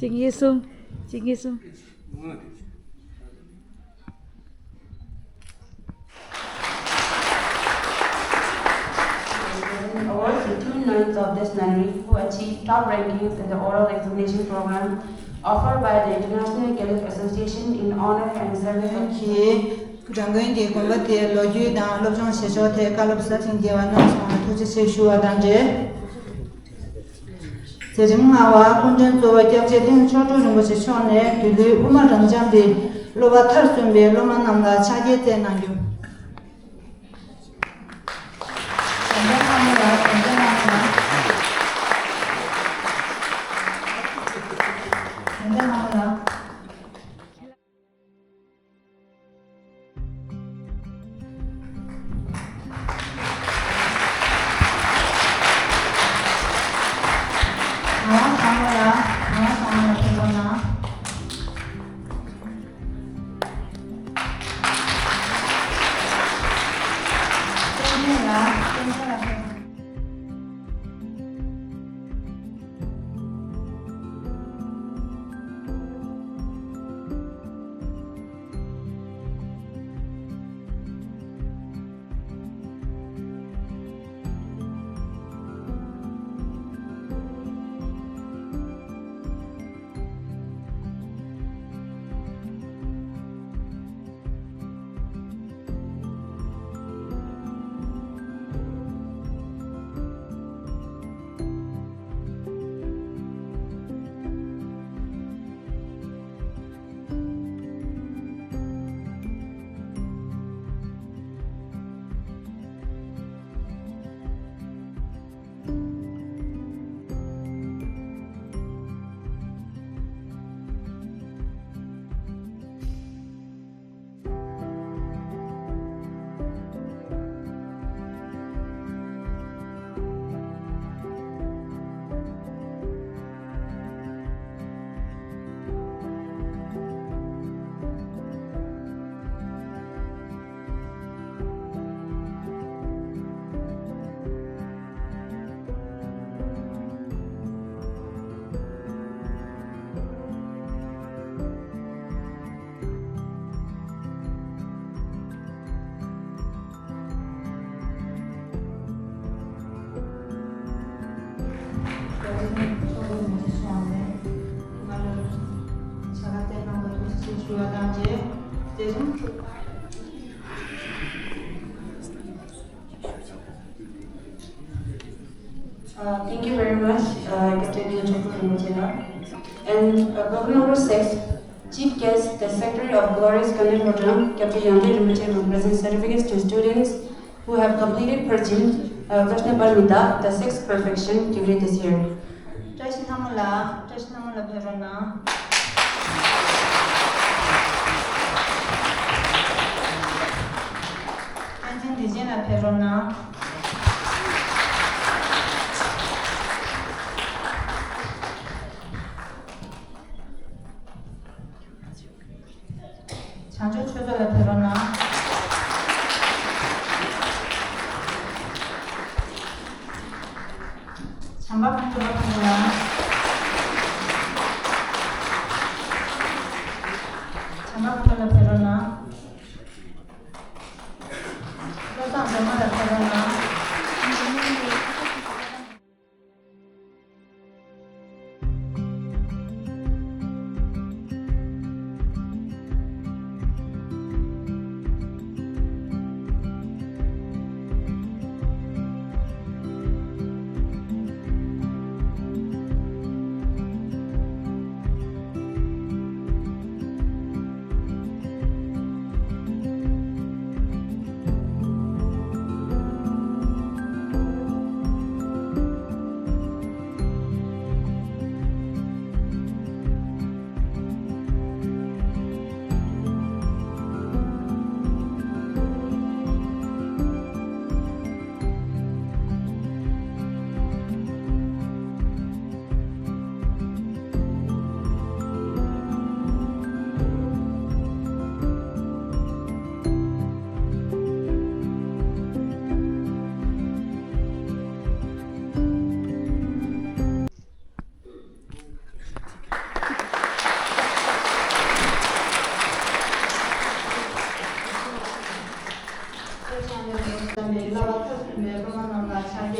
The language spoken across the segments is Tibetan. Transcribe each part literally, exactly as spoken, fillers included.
ཅིག་ཡིན་སོང་། ཅིག་ཡིན་སོང་། Awards to two nuns of this nunnery who achieved top rankings in the oral examination program offered by the International Caliph Association in honor and service of གྱི་གྲྭ་རྒན་གྱིས་དགོན་པ་དེའི་ལོ་རྒྱུས་དང་སློབ་སྦྱོང་བྱེད་ཕྱོགས་ཐད་བཀའ་སློབ་ཟབ་ཅིང་རྒྱས་པ་གནང་སོང་བར་ཐུགས་རྗེ་ཆེ་ཞུ་བ་དང་འབྲེལ། མཛད་རིམ་ལྔ་པ་སྐུ་མགྲོན་གཙོ་བོ་སྐྱབས་རྗེ་ཐིམ་མཆོག་སྤྲུལ་རིན་པོ་ཆེ་མཆོག་ནས་དགེ་ལུགས་དབུ་མ་རབ་འབྱམས་པའི་སློབ་པ་མཐར་སོན་པའི་སློབ་མ་རྣམས་ལ་ཕྱག་འཁྱེར་སྩལ་གནང་རྒྱུ། Uh, thank you very much, uh, Captain Nyochukwu Rinpoche. And, uh, program number six, Chief Guest, the Secretary of Glorious Ganden Lodrang, Captain Yangte Rinpoche, will present certificates to students who have completed Purjin, uh, Prajna Paramita, the sixth perfection, during this year. བཀྲ་ཤིས་ལྷ་མོ་ལགས། བཀྲ་ཤིས་ལྷ་མོ་ལགས་ཕེབས་རོགས་གནང་། བསྟན་འཛིན་བདེ་ཆེན་ལགས་ཕེབས་རོགས་གནང་། བྱང་ཆུབ་ཆོས་མཚོ་ལགས་ཕེབས་རོགས་གནང་། བྱམས་པ་ཁམས་ཕྲུག་ལགས་ཕེབས་རོགས་གནང་། བྱམས་པ་ཁམས་ཕྲུག་ལགས་ཕེབས་རོགས་གནང་། བློ་བཟང་སྒྲོལ་མ་ལགས་ཕེབས་རོགས་གནང་།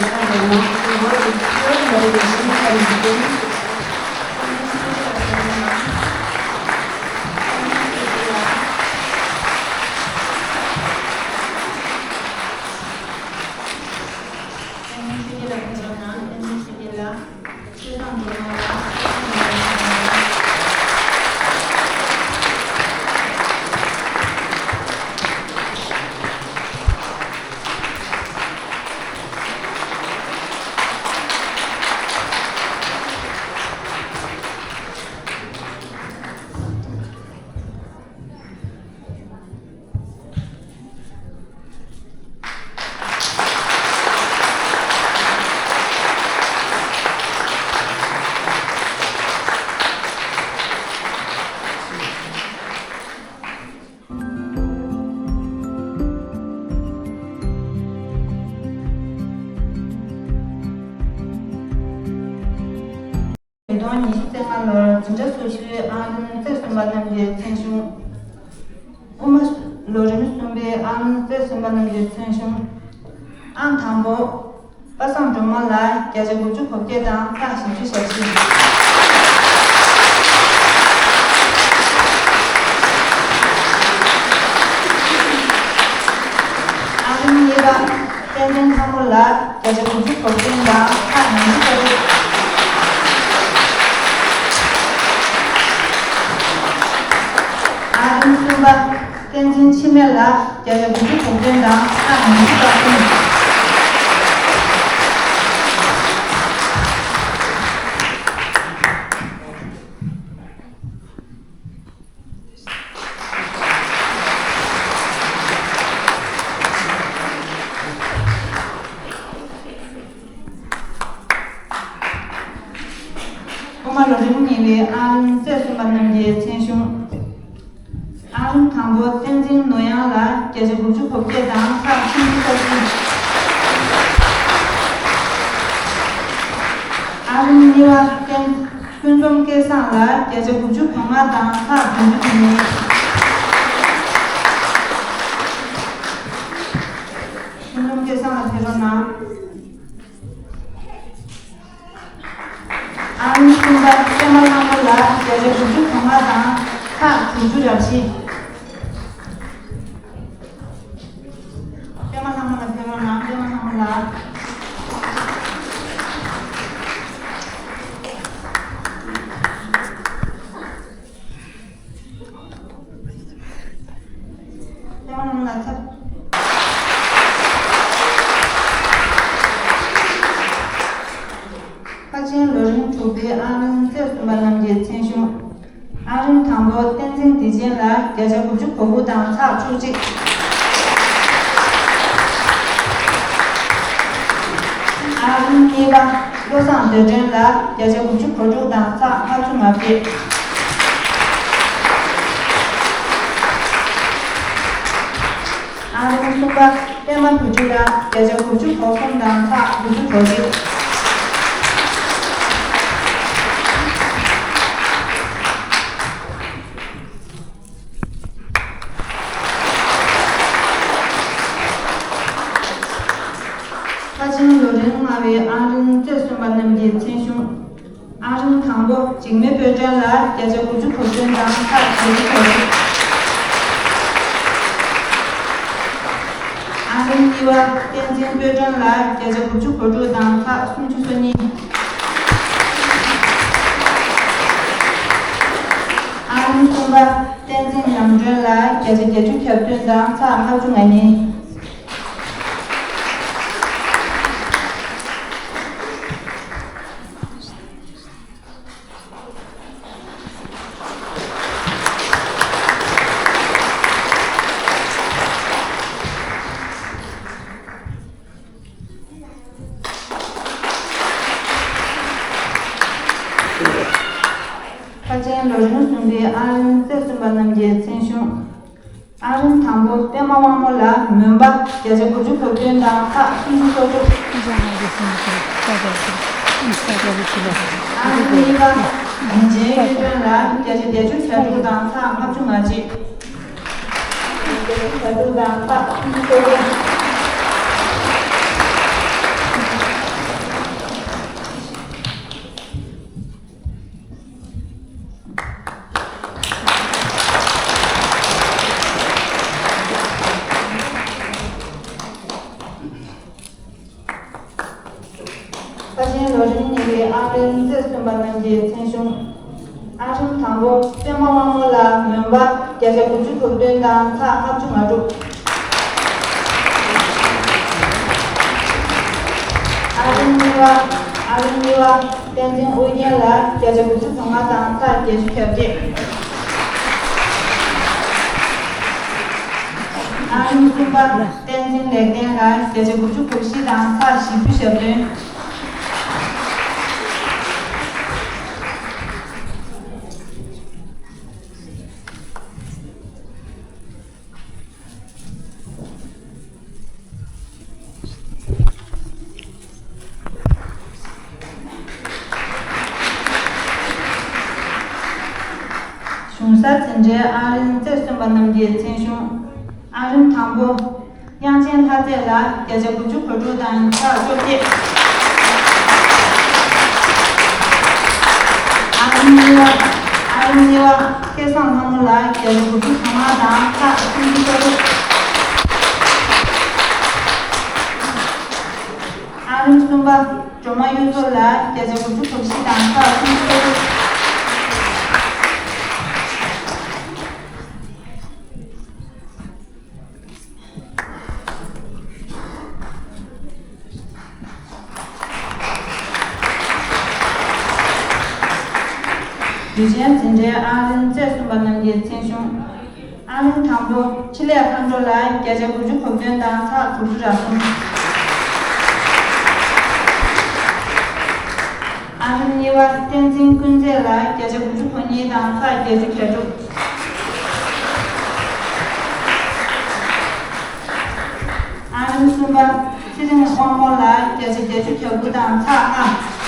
Thank you. ཉིས་སྟོང་ཉི་ཤུ་རྩ་ལྔ་ལོར་འཛིན་གྲྭ་སོ་བཞིའི་ཨང་རྩེ་གསུམ་པ་རྣམས་ཀྱི་མཚན་གཞུང་། དབུ་མ་ལོ་རིམ་གསུམ་པའི་ཨང་རྩེ་གསུམ་པ་རྣམས་ཀྱི་མཚན་གཞུང་། ཨང་དང་པོ། པ་སངས་སྒྲོལ་མ་ལགས་བརྒྱ་ཆ་དགུ་བཅུ་གོ་བརྒྱད་དང་ལྷག་བཞི་བཅུ་ཞེ་བཞི། ཨང་རིམ་གཉིས་པ། བསྟན་འཛིན་ལྷ་མོ་ལགས་བརྒྱ་ཆ་དགུ་བཅུ་གོ་བདུན་དང་ལྷག་ཉི་ཤུ་རྩ་དྲུག། ཨང་རིམ་གསུམ་པ། བསྟན་འཛིན་འཆི་མེད་ལགས་བརྒྱ་ཆ་དགུ་བཅུ་གོ་བདུན་དང་ལྷག་ཉི་ཤུ་རྩ་གསུམ། དབུ་མ་ལོ་རིམ་གཉིས་པའི་ཨང་རྩེ་གསུམ་པ་རྣམས་ཀྱི་མཚན་གཞུང་། ཨང་ ཨ་རིམ་དང་པོ་བསྟན་འཛིན་ནོར་གཡང་ལ་བརྒྱ་ཆ་དགུ་བཅུ་གོ་བརྒྱད་དང་ཚེག་སུམ་ཅུ་སོ་གཅིག་ཨ་རིམ་གཉིས་པ་བསྟན་ཀུན་འཛོམས་སྐལ་བཟང་ལ་བརྒྱ་ཆ་དགུ་བཅུ་གོ་ལྔ་དང་ཚེག་བདུན་ཅུ་དོན་གཉིས། ཀུན་འཛོམས་སྐལ་བཟང་ལ་ཕེབས་རོགས་གནང་། ཨ་རིམ་གསུམ་པ་པད་མ་ལྷ་མོ་ལ་བརྒྱ་ཆ་དགུ་བཅུ་གོ་ལྔ་དང་ཚེག་དྲུག་ཅུ་རེ་བཞི། པད་མ་ལྷ་མོ་ལ་ཕེབས་རོགས་གནང་། པད་མ་ལྷ་མོ་ལགས། པད་མ་ལྷ་མོ་ལགས་ཚར། ཁ་ཆེན་ལོ་རིམ་དྲུག་པའི་ཨ་རིམ་རྩེ་གསུམ་པ་རྣམས་ཀྱི་མཚན་གཞུང་། ཨ་རིམ་དང་པོ་བསྟན་འཛིན་བདེ་ཆེན་ལ་བརྒྱ་ཆ་དགུ་བཅུ་གོ་དགུ་དང་ཚེག་བཅུ་གཅིག་ཨ་རིམ་གཉིས་པ་བློ་བཟང་འདོད་སྒྲོན་ལ་བརྒྱ་ཆ་དགུ་བཅུ་གོ་དྲུག་དང་ཚེག་ལྔ་བཅུ་ང་བརྒྱད། ཨ་རིམ་གསུམ་པ་པད་མ་བུ་ཁྲིད་ལ་བརྒྱ་ཆ་དགུ་བཅུ་གོ་གསུམ་དང་ཚེག་དགུ་བཅུ་གོ་གཅིག་ཁ་ཆེན་ལོ་རིམ་ལྔ་པའི་ཨ་རིམ་རྩེ་གསུམ་པ་རྣམས་ཀྱི་མཚན་གཞུང་། ཨ་རིམ་དང་པོ་འཇིགས་མེད་དཔལ་སྒྲོན་ལ་བརྒྱ་ཆ་དགུ་བཅུ་གོ་བདུན་དང་ཚེག་བརྒྱད་ཅུ་གོ་གཅིག་ཨ་རིམ་གཉིས་པ་བསྟན་འཛིན་དཔལ་སྒྲོན་ལ་བརྒྱ་ཆ་དགུ་བཅུ་གོ་དྲུག་དང་ཚེག་སུམ་ཅུ་སོ་གཉིས། ཨ་རིམ་གསུམ་པ་བསྟན་འཛིན་ཉམས་སྒྲོན་ལ་བརྒྱ་ཆ་བརྒྱད་ཅུ་གྱ་བདུན་དང་ཚེག་ལྔ་བཅུ་ང་གཉིས། ཁ་ཆེན་ལོ་རིམ་གསུམ་པའི་ཨ་རིམ་རྩེ་གསུམ་པ་རྣམས་ཀྱི་མཚན་གཞུང་། ཨ་རིམ་དང་པོ་པད་མ་དབང་མོ་ལ་མོན་པ་བརྒྱ་ཆ་དགུ་བཅུ་གོ་བདུན་དང་ཚེག་སུམ་ཅུ་སོ་དྲུག་ཨ་རིམ་གཉིས་པ་རིན་ཆེན་གཡུ་སྒྲོན་ལ་བརྒྱ་ཆ་བརྒྱད་ཅུ་གྱ་དྲུག་དང་ཚེག་ལྔ་བཅུ་ང་གཅིག་བརྒྱད་ཅུ་གྱ་དྲུག་དང་ཚེག་སུམ་ཅུ་སོ་དྲུག་ཁ་ཆེན་ལོ་རིམ་གཉིས་པའི་ཨ་རིམ་རྩེ་གསུམ་པ་རྣམས་ཀྱི་མཚན་གཞུང་། ཨ་རིམ་དང་པོ་པད་མ་དབང་མོ་ལ་མོན་པ་བརྒྱ་ཆ་དགུ་བཅུ་གོ་བདུན་དང་ཚེག་ལྔ་བཅུ་ང་དྲུག་ཨ་རིམ་གཉིས་པ་ཨ་རིམ་གཉིས་པ་བསྟན་འཛིན་ཨོ་རྒྱན་ལ་བརྒྱ་ཆ་དགུ་བཅུ་གོ་ལྔ་དང་ཚེག་བརྒྱད་ཅུ་གྱ་བརྒྱད། ཨ་རིམ་གསུམ་པ་བསྟན་འཛིན་ལེགས་ལྡན་ལ་བརྒྱ་ཆ་དགུ་བཅུ་གོ་བཞི་དང་ཚེག་བཞི་བཅུ་ཞེ་བདུན། གཞུང་གསར་འཛིན་གྲྭའི་ཨ་རིམ་རྩེ་གསུམ་པ་རྣམས་ཀྱི་མཚན་གཞུང་། ཨ་རིམ་དང་པོ། དབྱངས་ཅན་ལྷ་རྩེ་ལ་བརྒྱ་ཆ་དགུ་བཅུ་གོ་དྲུག་དང་ཚེག་བཅོ་བརྒྱད། ཨ་རིམ་གཉིས་པ། ཨ་རིམ་གཉིས་པ་སྐལ་བཟང་ལྷ་མོ་ལ་བརྒྱ་ཆ་དགུ་བཅུ་གོ་ལྔ་དང་ཚེག་སུམ་ཅུ་སོ་དྲུག་ཨ་རིམ་གསུམ་པ་སྒྲོལ་མ་གཡུ་མཚོ་ལ་བརྒྱ་ཆ་དགུ་བཅུ་གོ་བཞི་དང་ཚེག་སུམ་ཅུ་སོ་དྲུག་དུས་ཆེན་འཛིན་གྲྭའི་ཨང་རིམ་རྩེ་གསུམ་པ་རྣམས་ཀྱི་མཚན་གཞུང་། ཨང་རིམ་དང་པོ་འཕྲིན་ལས་མཁའ་འགྲོ་ལ་བརྒྱ་ཆ་དགུ་བཅུ་གོ་བདུན་དང་ཚེག་དྲུག་ཅུ་རེ་གསུམ། ཨང་རིམ་གཉིས་པ་བསྟན་འཛིན་ཀུན་མཛེས་ལ་བརྒྱ་ཆ་དགུ་བཅུ་གོ་གཉིས་དང་ཚེག་བརྒྱད་ཅུ་གྱ་དྲུག། གསུམ་པ་ཚེ་རིང་དབང་མོ་ལ་བརྒྱ་ཆ་བརྒྱད་ཅུ་གྱ་དགུ་དང་ཚེག་ལྔ།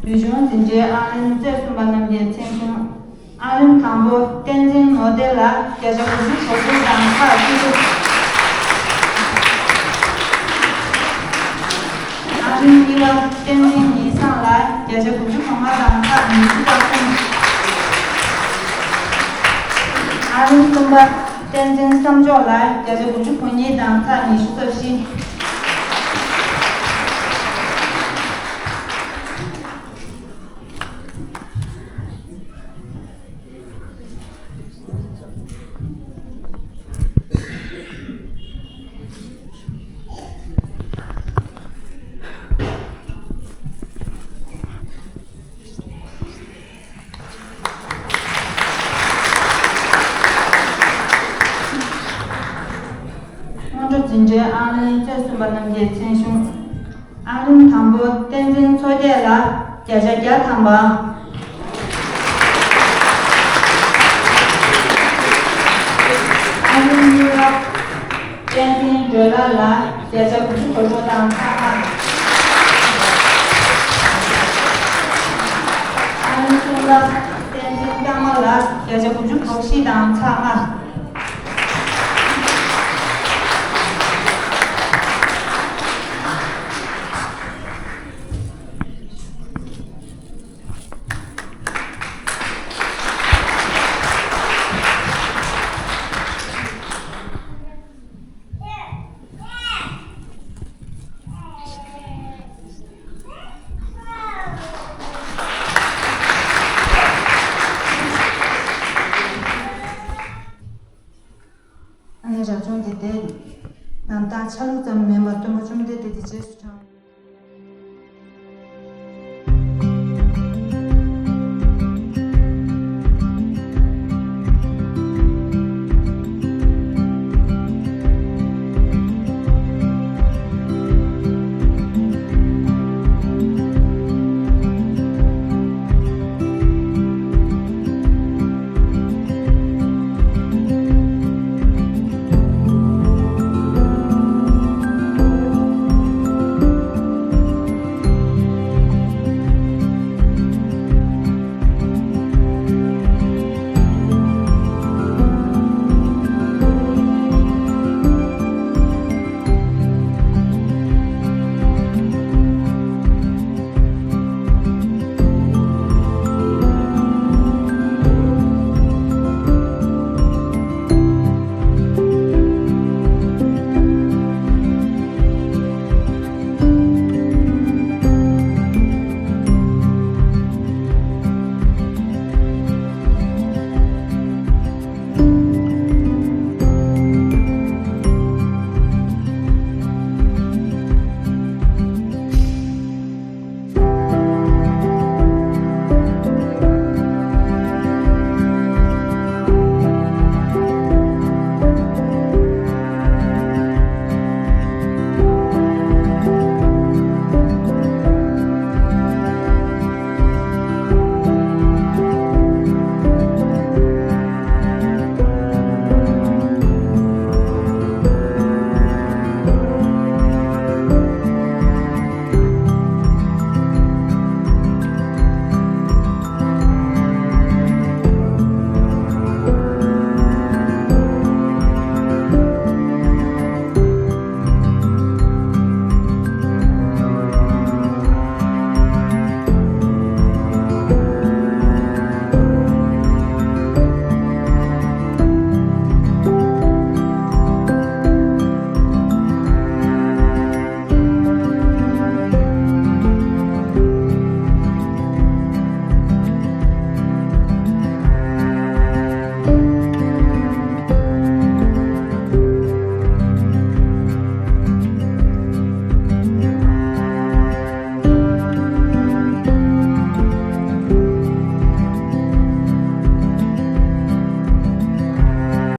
རིག་གཞུང་འཛིན་གྲྭའི་ཨང་རིམ་རྩེ་གསུམ་པ་རྣམས་ཀྱི་མཚན་གཞུང་། ཨང་རིམ་དང་པོ་བསྟན་འཛིན་ནོར་བདེ་ལ་བརྒྱ་ཆ་དགུ་ཅུ་གོ་དྲུག་དང་ཚེག་བཅུ་དྲུག། ཨང་རིམ་གཉིས་པ་བསྟན་འཛིན་ཉི་བཟང་ལ་བརྒྱ་ཆ་དགུ་ཅུ་གོ་ལྔ་དང་ཚེག་ཉི་ཤུ་རྩ་གསུམ། ཨང་རིམ་གསུམ་པ་བསྟན་འཛིན་བསམ་འཇོག་ལ་བརྒྱ་ཆ་དགུ་ཅུ་གོ་གཉིས་དང་ཚེག་ཉི་ཤུ་རྩ་བཞི། སྔོན་འགྲོ་འཛིན་གྲྭའི་ཨང་རིམ་རྩེ་གསུམ་པ་རྣམས་ཀྱི་མཚན་གཞུང་། ཨང་རིམ་དང་པོ་བསྟན་འཛིན་མཚོ་རྒྱལ་ལ་བརྒྱ་ཆ་བརྒྱ་ཐམ་པ། ཨང་རིམ་གཉིས་པ་བསྟན་འཛིན་སྒྲོལ་ལགས་ལ་བརྒྱ་ཆ་དགུ་ཅུ་གོ་དྲུག་དང་ཚེག་ལྔ། ཨང་རིམ་གསུམ་པ་བསྟན་འཛིན་སྐྱག་མ་ལ་བརྒྱ་ཆ་དགུ་ཅུ་གོ་བཞི་དང་ཚེག་ལྔ། ཨ་ནི་རབ་བྱུང་འདི་སྟེ། རྣམ་དག་ཆ་ལུགས་ཙམ་མིན་པར་སྟོན་པ་བཅོམ་ལྡན་འདས་ཀྱི་རྗེས་སུ་འབྲང་